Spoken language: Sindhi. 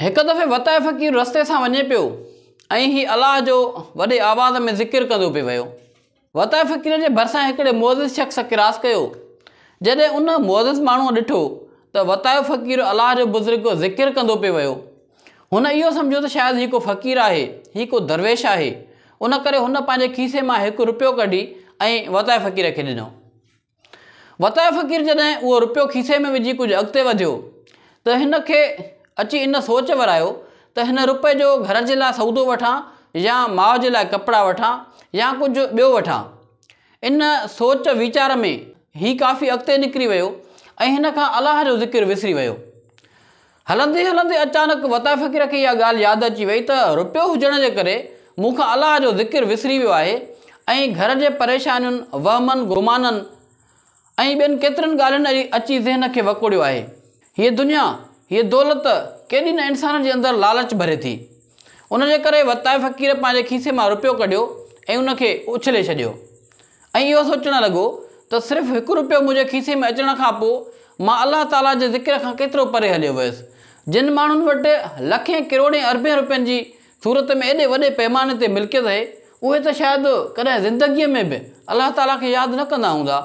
هڪ دفعي وتائي فقير رستي سان وڃي پيو ۽ هي الله جو وڏي آواز ۾ ذڪر ڪندو پئي ويو. وتائي فقير جي ڀرسان هڪڙي معزز شخص ڪراس ڪيو. جڏهن ان معزز ماڻهوء ڏٺو ته وتايو فقير الله جو بزرگ ذڪر ڪندو پئي ويو. هن اهو سمجهيو ته شايد هي ڪو فقير آهي، هي ڪو درويش آهي. ان ڪري هن پنهنجي کيسي مان هڪ رپيو ڪڍي ۽ وتائي فقير کي ڏنو. وتايو فقير جڏهن اهو رپيو کيسي ۾ وجهي ڪجهه اڳتي وڌيو ته هن کي اچي ان سوچ ورايو ته هن رپئي جو گهر جي لاء سودو وٺان يا ماء جي لاء ڪپڙا وٺان يا ڪجهه ٻيو وٺان. ان سوچ ويچار ۾ هي ڪافي اڳتي نڪري ويو ۽ هن کان الله جو ذڪر وسري ويو. هلندي هلندي اچانڪ وتايي فقير کي اها ڳالهه ياد اچي وئي ته رپيو هجڻ جي ڪري مون کان الله جو ذڪر وسري ويو آهي ۽ گهر جي پريشانين، وهمن، گمانن ۽ ٻين ڪيترين ڳالهين اچي ذهن کي وڪوڙيو آهي. هيء دنيا، هيء دولت ڪيڏي نه انسان جي اندر لالچ ڀري ٿي. ان جي ڪري وتايي فقير پنهنجي کيسي مان رپيو ڪڍيو ۽ ان کي اڇلي ڇڏيو. ۽ اهو سوچڻ لڳو ته صرف هڪ رپيو منهنجي کيسي ۾ اچڻ کان پوء مان الله تعاليٰ جي ذڪر کان ڪيترو پري هليو ويس. جن ماڻهن وٽ لکين ڪروڙين اربين رپين جي صورت ۾ ايڏي وڏي پيماني تي ملڪيت اهي، اهي ته شايد ڪڏهن زندگيء ۾ به الله تعاليٰ کي ياد نه ڪندا هوندا.